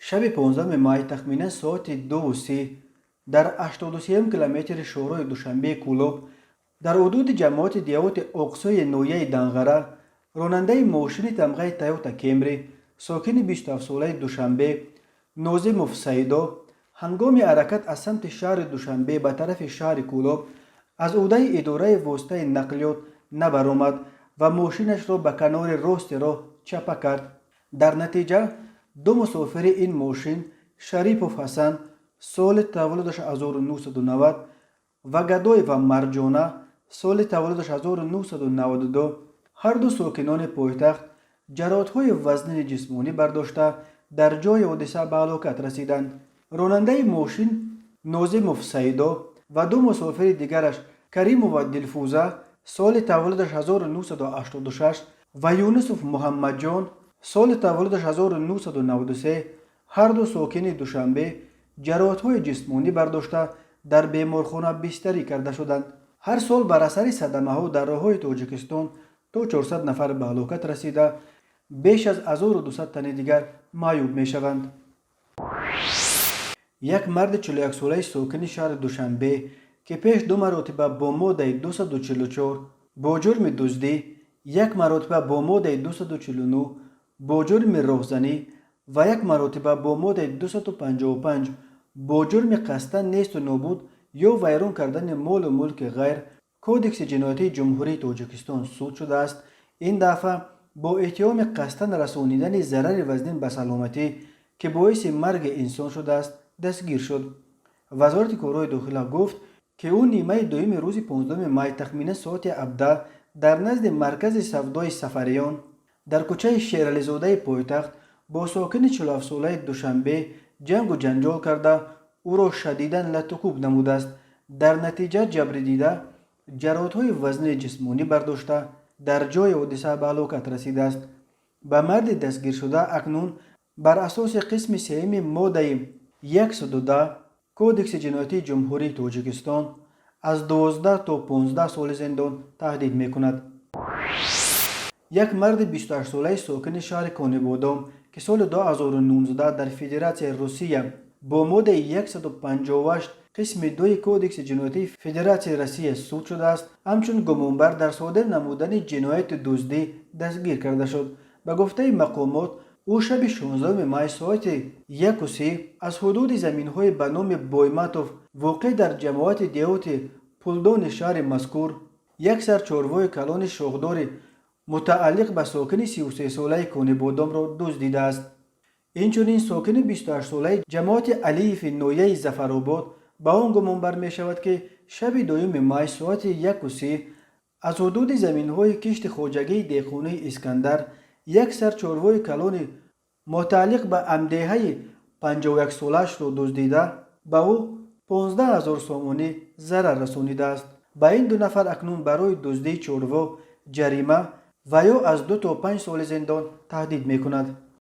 Шаби 15 май тахминан соати 2:30 дар 83 километри шоҳроҳи Душанбеи Кӯлоб, дар ҳудуди ҷамоати деҳоти Оқсӯи ноҳияи Данғара, ронандаи мошини тамғаи Тойота Кемри, сокини 27-солаи Душанбе Нозимов Саидо, ҳангоми ҳаракат аз самти шаҳри Душанбе ба тарафи шаҳри Кӯлоб аз ӯҳдаи идораи воситаи нақлиёт набаромад ва мошинашро ба канори рости роҳ чапа кард. Дар натиҷа ду мусофири ин мошин, Шарипов Ҳасан, соли таваллудаш 1990, ва Гадоева Марҷона, соли таваллудаш 1992, ҳарду сокинони пойтахт, ҷароҳатҳои вазнини ҷисмонӣ бардошта, дар ҷои ҳодиса ба ҳалокат расиданд. Ронандаи мошин Нозимов Саидо ва ду мусофири дигараш, Каримова Дилфуза, соли таваллудаш 1986, ва Юнусов Муҳаммадҷон, соли таваллудаш 1993, ҳарду сокини Душанбе, ҷароҳатҳои ҷисмонӣ бардошта, дар беморхона бистарӣ карда шуданд. Ҳар сол бар асари садамаҳо дар роҳҳои Тоҷикистон то 400 нафар ба ҳалокат расида, беш аз 1200 тани дигар маъюб мешаванд. Як марди 41-солаи сокини шаҳри Душанбе, ки пеш ду маротиба бо моддаи 244 бо ҷурми дуздӣ, як маротиба бо моддаи 249 бо ҷурми роҳзанӣ ва як маротиба бо моддаи 255 бо ҷурми қасдан несту нобуд ё вайрон кардани молу мулки ғайр Кодекси ҷиноятии Ҷумҳурии Тоҷикистон суд шудааст, ин дафъа бо иттиҳоми қасдан расонидани зарари вазнин ба саломатӣ, ки боиси марги инсон шудааст, дастгир шуд. Вазорати корҳои дохила гуфт, ки ӯ нимаи дуюми рӯзи 15 май тахминан соати 17 дар назди маркази савдои Сафариён дар кӯчаи Шерализодаи пойтахт бо сокини 47-солаи Душанбе ҷангу ҷанҷол карда, ӯро шадидан латтукӯб намудааст. Дар натиҷа ҷабрдида ҷароҳатҳои вазнини ҷисмонӣ бардошта, дар ҷои ҳодиса ба ҳалокат расидааст. Ба марди дастгиршуда акнун бар асоси қисми сеюми моддаи 110 Кодекси ҷиноятии Ҷумҳурии Тоҷикистон аз 12 то 15 соли зиндон таҳдид мекунад. Як марди 28-солаи сокини шаҳри Конибодом, ки соли 2019 дар Федератсияи Русия бо моддаи 158 қисми 2 Кодекси ҷиноятии Федератсияи Россия суд шудааст, ҳамчун гумонбар дар содир намудани ҷинояти дуздӣ дастгир карда шуд. Ба гуфтаи мақомот, ӯ шаби 16 май соати 1:30 аз ҳудуди заминҳои ба номи Бойматов, воқеъ дар ҷамоати деҳоти Пулдони шаҳри мазкур, як сар чорвои калони шохдори мутааллиқ ба сокини 33-солаи Конибодомро дуздидааст. Инчунин сокини 28-солаи ҷамоати Алиеви ноҳияи Зафаробод ба он гумонбар мешавад, ки шаби 2 май соати 1:30 аз ҳудуди заминҳои кишти хоҷагии деҳқонии Искандар як сар чорвои калони мутааллиқ ба ҳамдеҳаи 51-солаашро дуздида, ба ӯ 15 ҳазор сомонӣ зарар расонидааст. Ба ин ду нафар акнун барои дуздии чорво ҷарима ва ё аз 2 то 5 соли зиндон таҳдид мекунад.